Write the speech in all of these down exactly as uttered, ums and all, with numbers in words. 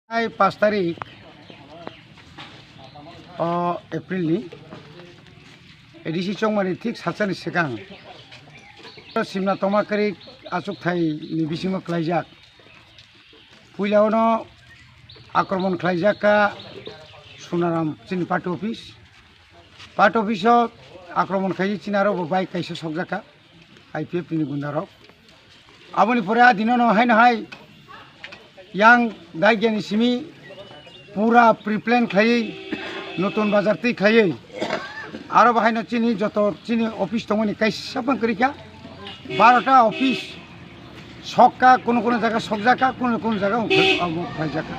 Ai pash tarik o April ni A D C chongmani thik salsani swkang Simna Tongma Karik achukthai ni bisingo klaijak. Puila ono akromon khlaijak kha Sunaram chini party office. Party office o akromon khlai chini aro bo bike kaisa sokjak kha I P F ni gunda rok. Aboni pore a dino no haino hai yang daigani simi pura pre-plan khlaiwi notun bazar twi khlaiwi aro bo haino chini joto chini office tongmani kaisa phang kwrwi kha. Barota office sokka, kuno kuno jaga sokjakha, kuno kuno jaga ungkha-, abo khlaijak kha.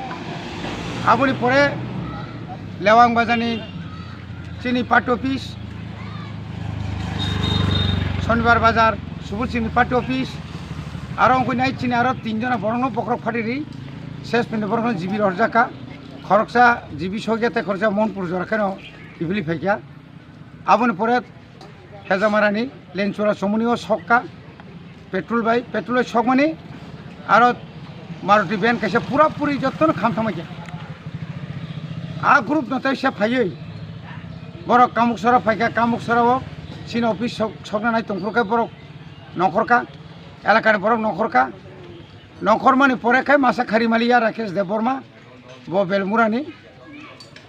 Aboni pore Lewang Bazarni chini party office, Shonibar Bazar, Subur Singhni party office, aro ungkha nai chini aro tin jona borokno bokhorok phatiri, ses pini borokno jibi rwjakha, khoroksa jibi sokya tei khoroksa Monpur jora kheno kibili phaikha. Aboni pore Hejamarani Lenchura Chomoni o sokka petrol bai, petrol bai sokmani aro Maruti van kaisa pura puri jotono kham thangma khe. A group no tai se phaiwi borok Kamuksora phaikha, Kamuksora o chini office sok-, sokna nai tongphuru khe borok nongkhorkha, elakani borok nongkhorkha, nongkhormani pore khe masa khari maliya Rakesh Debbarma. Bo Belmurani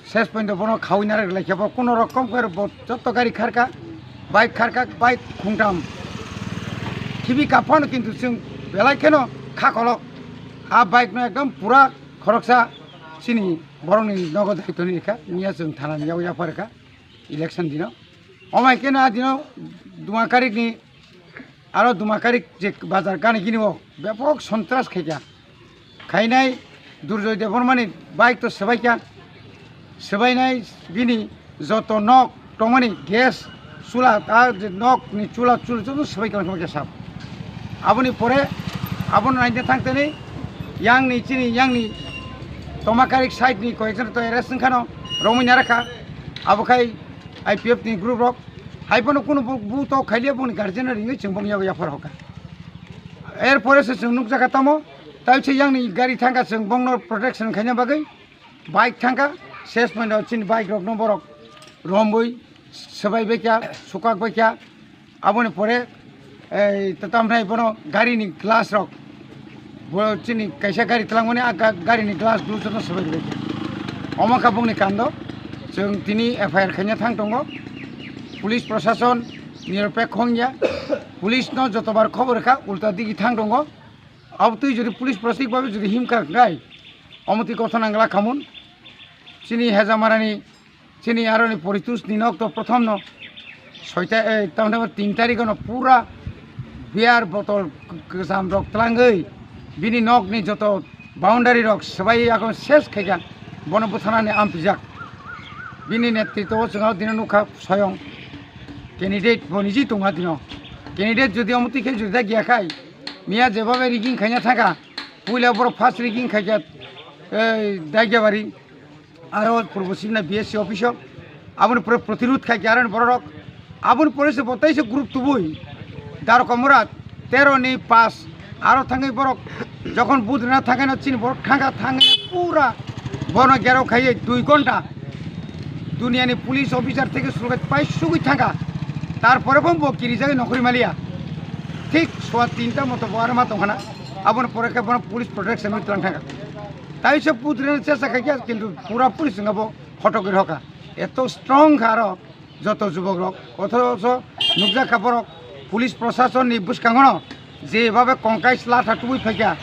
ses point bono khawi narwk lai khe bo kuno rokom khe bo joto gari kharkha, bike kharkha, bike khungtam khibi kaphano, kintu chwng belai kheno kha kolok a bike no ekdom pura khoroksa chini borokni nogo daitoni rikha, miya chwng thana ni yago yapharkha election dino. Omai khe na dino Duma Karikni aro Duma Karik je bazar gani gini o bepok sontras khaikha. Khainai Durjoy Debbarmani bike to swbaikha. Swbainai bini joto nok tongmani gas chula, ta je nok ni chula chula joto swbaikha wngkha sab. Aboni pore abono naina thangtani yang ni chini yang ni Tongma Karik side ni koyekjon to arrest wngkhano romwi narakha. Abo khai I P F ni group rok hai bono kuno bu, bu to khailiya boni guardian no ringwi chwng bong yago yaphar hoka. Er pore se chwng nukjakha tamo, tai se yang ni gari thangkha chwng bongno protection khaina bagwi bike thangkha, ses point o chini bike rok no borok romwi swbai baikha, sukak baikha. Aboni pore ei, ta-, tamnai bono gari ni glass rok, bo chini kaisa gari twlangmani a ga-, gari ni glass glass joto swbai rwbaikha. Omo kha bongni kando, chwng tini F I R khaina thang tongo. Police prosason niropekho wngya. Police no jotobar khobor kha, ulta digi thang tongo. Abotwi jodi police prosason babe jodi himkha wngnai, omotwi kothon ang la khamun. Chini Hejamarani Chini aroni Poritus ni nok to prothom no soita, eh, tamni tin tarikh no pura beer botol k-, kwcham rok twlangwi bini nok ni joto boundary rok swbai yakon ses khaikha, bono bwtharnani ampijak. Bini netritwo chwng o dino nukha soyong candidate bo niji tongha dino. Candidate jodi omotwi khe jodi da giya khai, miya jebabe rigging khaina thangkha, puila borok first rigging khaikha, eh, Daigabari. Aro purbo simna B S C office o aboni pore protirod khai khe aroni borok rok aboni pore se bo tai se group tubui Daro Komora tero ni pass aro thangwi borok jokhon vote rwna thangkhe no chini borok thangkha thangwi pura bono gherao khaiwi dui ghonta duniya ni police officer theke suru khai pai sugwi thangkha, tar pore bo bo kirijagwi nokori maliya thik sowa tinta moto bo aro ma tongkhana aboni pore khe bono police protection wi twlang thangkha. Tai se put rwna chesta khaikha, kintu pura police wngkha bo hotok rw hoka. Eto strong kha aro joto jubok rok. Othocho nukjak kha borok police prosason ni bwskango no je babe kongkai latha tubui phaikha.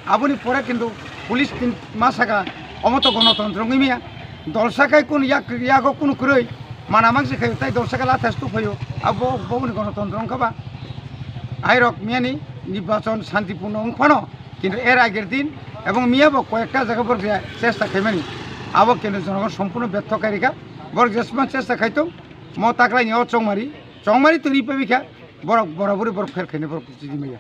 Aboni pore kintu police tin ma saka omo to gonotontro wngwi maya. Dolsa khai kunu yak, yago kunu kwrwi mana mangsi khaio tai dolsa khai latha se tubuphaio. Abo boboni gonotontro wngkha ba. Airok miyani nirbachon santipurno wngphano. Kintu er ager din ebong miya bo koyekta jaga borok je chesta khaimani, abo kintu jonogon sompurno betho kai rikha. Borok jesma chesta khaitong, mo taklaini o chongmari, chongmari twi ripaikha, borok borabori borok fail khainai borok chidi maya.